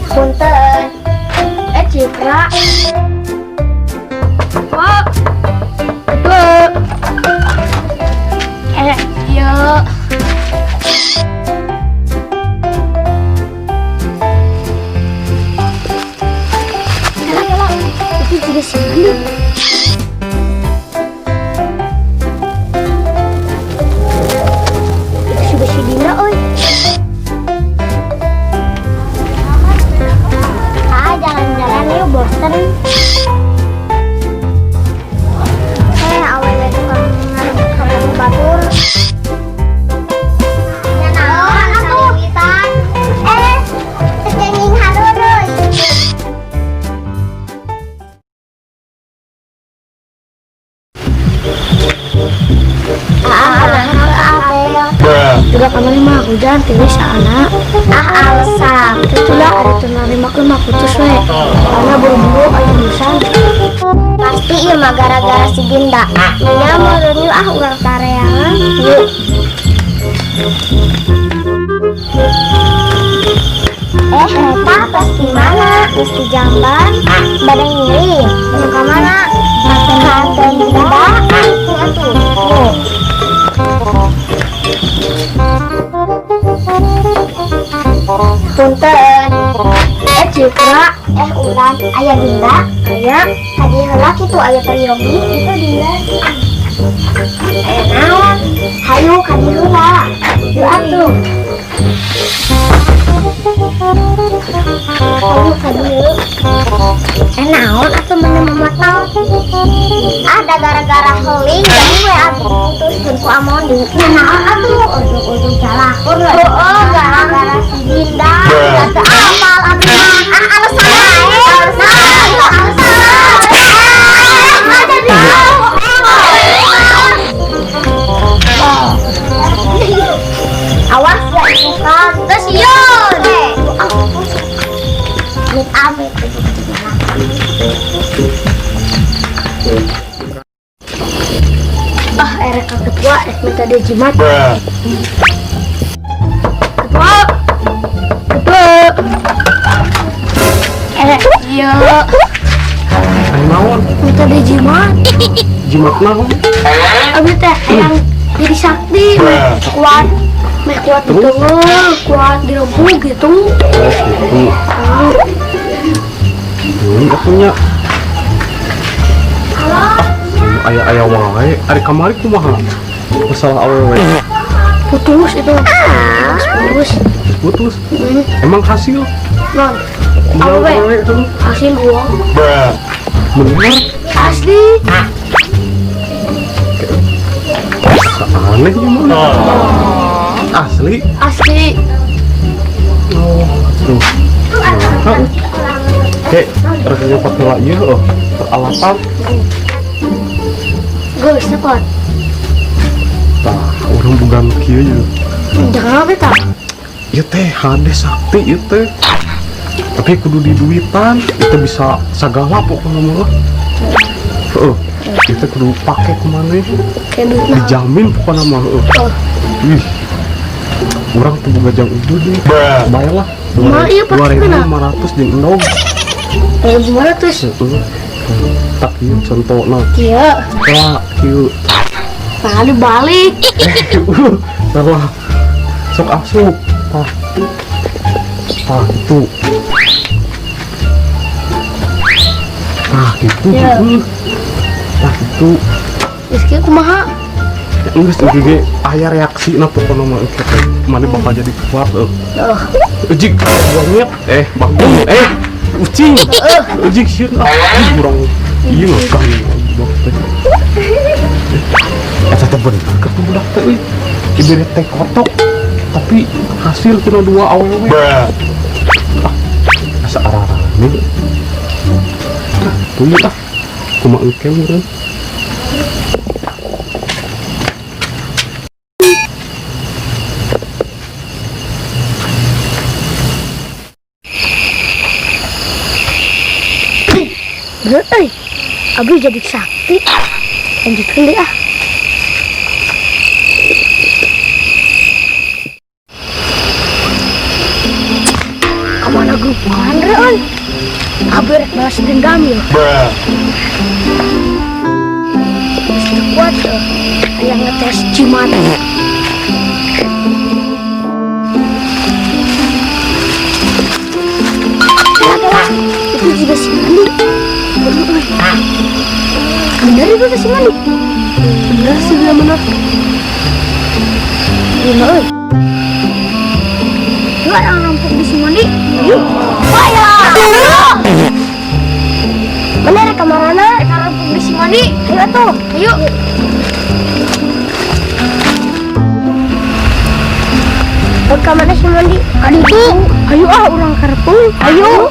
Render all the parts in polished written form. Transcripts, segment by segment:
Punten. Eh, Citra. Wah. Ketua. Eh, yuk. Kela, kela. Itu juga si Andi. Itu juga si Dinda, oi. Ah, jalan-jalan yuk, bosen. Eh, awewe tukang ngarebut kamu batur. Ya naon atuh? Eh, teu kenging haruruy. Ah, apel. Juga kamari mah hujan tiris anak. Ah, alasan. Itu lah ada tuh mah putus we. Karena buru-buru aya urusan. Pasti ieu mah gara-gara si Dinda. Nya meureun yuk ah urang tareangan. Yuk. Eh, eta tos di mana? Geus di jamban. Bade ngiring. Nu ka mana? Ka Dinda. Atuh. Oh. Punten. Eh, Citra. Eh, urang aya Dinda. Aya. Tadi heula kitu aya peryogi itu Dinda. Aya naon? Hayu ka dieu heula. Yuk atuh. Hayu ka dieu. Eh, naon atuh mana memotong? Ada gara-gara heling jadi we atuh putuskeun ku Amondi. Nah, naon atuh? Ujung-ujung calakun we. Heeh, gara-gara si Dinda. Da teu apal abdi mah. Ah, alasan wae. Alasan. Alasan. Ah, jadi awas ya itu kan. Terus yun. Amit amit. Ah, erek ka ketua rek minta dia jimat. Ketua. Ketua. Eh, iya. Ayo naon? Minta dia jimat. Jimat naon? Abi teh hayang jadi sakti, meh kuat, meh kuat di Terus? tengah, kuat di lempung gitu. Oh, gitu. Ini atunya. Aya aya wae, ari kamari kumaha? Masalah awewe. Putus itu. Putus. Putus. Hmm. Emang hasil? Non, Masalah Awewe. awewe itu hasil uang. Bener? Asli. Aneh gimana? Asli. Asli. Oh, tuh. Nah, Oke, rek nyopot heula ieu oh, peralatan. Geus nyokot. Tah, urang boga nu kieu ye. Jangan apa tah? Ieu teh hade sakti ieu teh. Tapi kudu diduitan, itu bisa sagala pokoknya mah lah. Heeh. Itu kudu pake kumaneh. Kayak duit nah. Dijamin pokoknya mah heeh. Oh. Ih. Urang teu boga jang itu deh. Bayar lah. Kumaha ieu Dua pakena? ribu lima ratus jeung endog. 2500. Heeh. Tak ieu contohna. Iya. Lah, kieu. Nah, dibalik. Eh, salah. Sok asup. Tah. Tah itu. Tah gitu. Ya. Heeh. Tah gitu. Geus kieu kumaha? Ya geus engke ge aya reaksina pokona mah engke teh. Maneh bakal jadi kuat euy. Oh, Ujig banget. Eh, bagong. Eh, ucing. Ujig sieun ah. Ih, urang ieu ngekang budak teh. Eta teh bener ke budak teh euy. Dibere teh kotok tapi hasil tina dua awewe. Ah, asa ararane. Ah, tunggu ah. Kumaha engke meureun. Bener euy. Abi jadi sakti. Lanjutkeun deui ah. Kemana Gegeuk Andre euy. Abi rek balas dendam ya. Geus teu kuat euy. Hayang ngetes jimat. Kela, itu juga si Mandi. Aduh, euy. Bener itu si Mandi. Bener sih dia bener. Iya, euy. Yuk, orang rampok di si Mandi. Yuk. Fire! Mana rek kamarana? Rek rampok di si Mandi. Ayo atuh. Ayo. Rek ka mana si Mandi? Ka ditu. Ayo ah urang karepung. Ayo.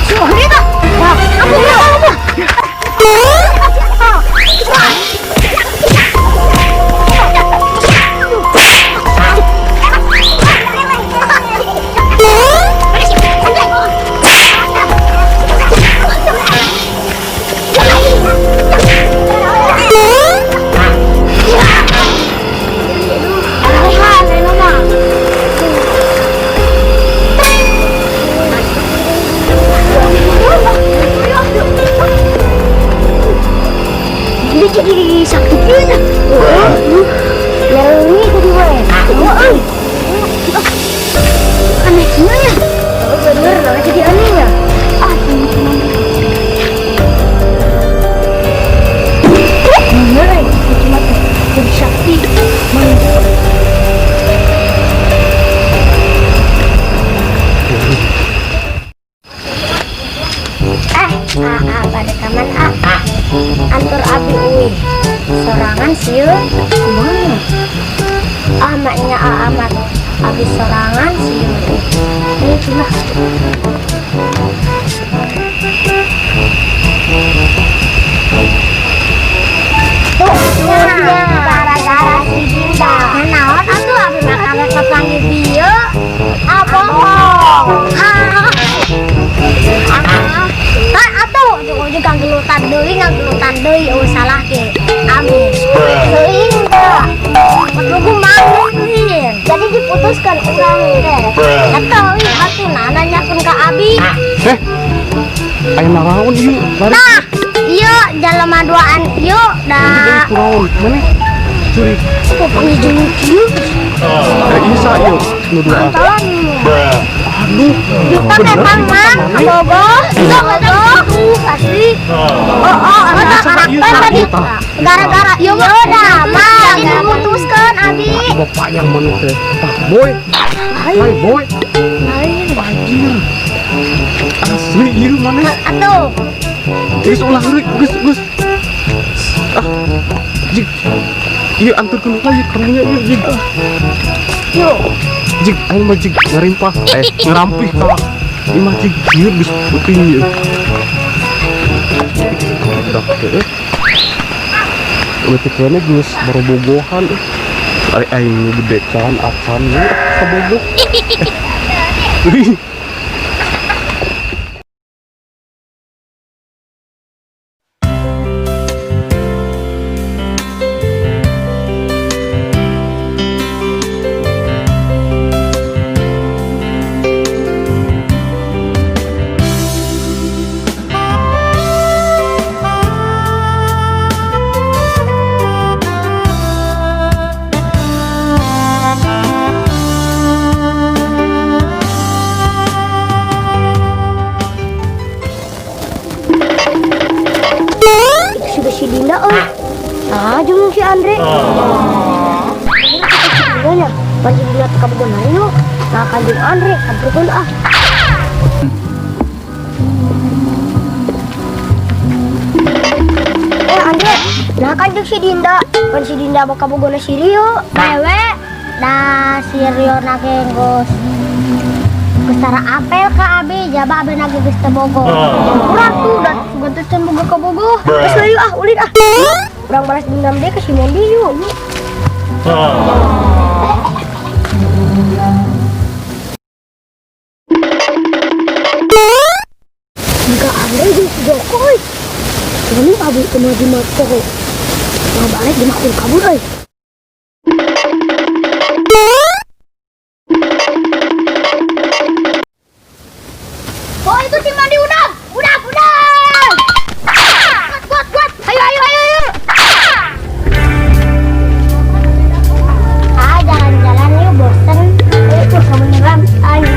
Si Mandi tah. Wah, kamu apa? Dia jadi sakit gila. Nyeri jadi we. Euy. Aneh gila ya. Bener, jadi aneh ya. Ah, bener, cuma jadi sakti. Eh, ah, pada taman ah. Antur abi uih. Sorangan sieun. Kumaha? Ah, maknya amat. Abi sorangan sieun. Ini itulah. Tuh, gara-gara si Dinda. Nah, naon atuh abi mah karek kapanggih bieu. Ah, bohong. Ah. Ah, atuh ujung-ujung ngagelutan deui, oh salah ge. Amin. Teuing teh. Kudu mangin. Jadi diputuskan urang teh. Eta euy atuh nanyakeun ka abi. Eh. Aya naraon ieu? Lari. Nah, ieu jalema duaan ieu da. Kunaon? Mana? Curi. Kok panggil jeung kieu? Eh, ieu sa ieu nu duaan. Aduh. Juta Bener, memang itu mang mana? bogoh, bogoh asli. Oh, ada karakter tadi. Gara-gara ieu dah, mah jadi diputuskeun abi. Bapak yang mana teh? Tah, boy. Hai, boy. Anjir. Asli ieu mana? Atuh, Geus ulah heureuy, geus geus. Ah. Jig. Ieu anturkeun ka ieu karunya ieu jig. yuk. Jig, aing mah jig ngarimpah, eh ngerampih ka. Ieu mah jig ieu geus penting ieu. Budak teh eh. Leutik keneh geus barobogohan eh. Ari aing nu gede can acan we kabogoh. Eh. Itu sudah si Dinda euy. Ah, jeung si Andre. Kita si Dinda nya, bari Dinda teh kabogoh Rio. Nah, kanjeng Andre samperkeun ah. Eh, Andre, nah kanjeng si Dinda, kan si Dinda bakal kabogohna si Rio. Dewe, da si Rio nage geus geus tara apel ka abi, jaba abi nage geus teu bogoh. Urang tuh dan sugan teh can boga kabogoh. Geus we yuk ah, ulin ah. Urang balas dendam deui ka si Mondi yuk. Jika Andre jeung si Joko euy. Ini abi teu maju mata kok. Mau balik dia mah kudu kabur euy. Oh, itu si Mandi udah. Udah, udah. Kuat, kuat, kuat. Ayo, ayo, ayo, ayo. Ah, jalan-jalan yuk, bosen. Ayo tuh kebeneran. Ayo.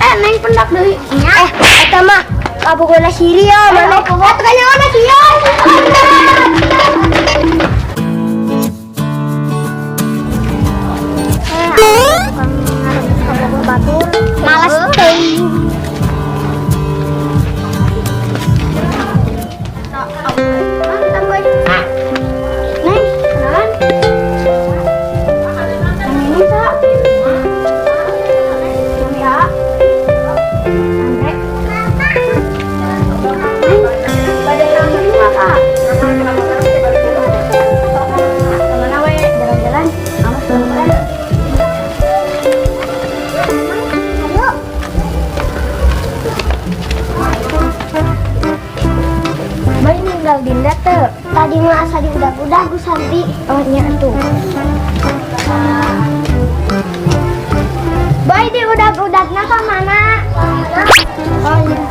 Eh, neng pendak deui. Eh, eta mah kabogona siri ya, mana? Eh, kanyawana sia. Eh, bukan kabogoh batur. Malas teuing. Mantap, boy. Neng, kenalan. Neng ini sa. Neng ya. Sampai. Neng, pada nama Kak. Kemana we? Jalan-jalan. Awas jalan. Ayo. Bayi ninggal Dinda teu. Tadi mah asa di udah-udah ku Santi. Oh nya tuh. Bayi di udah-udahna ka mana? Oh iya.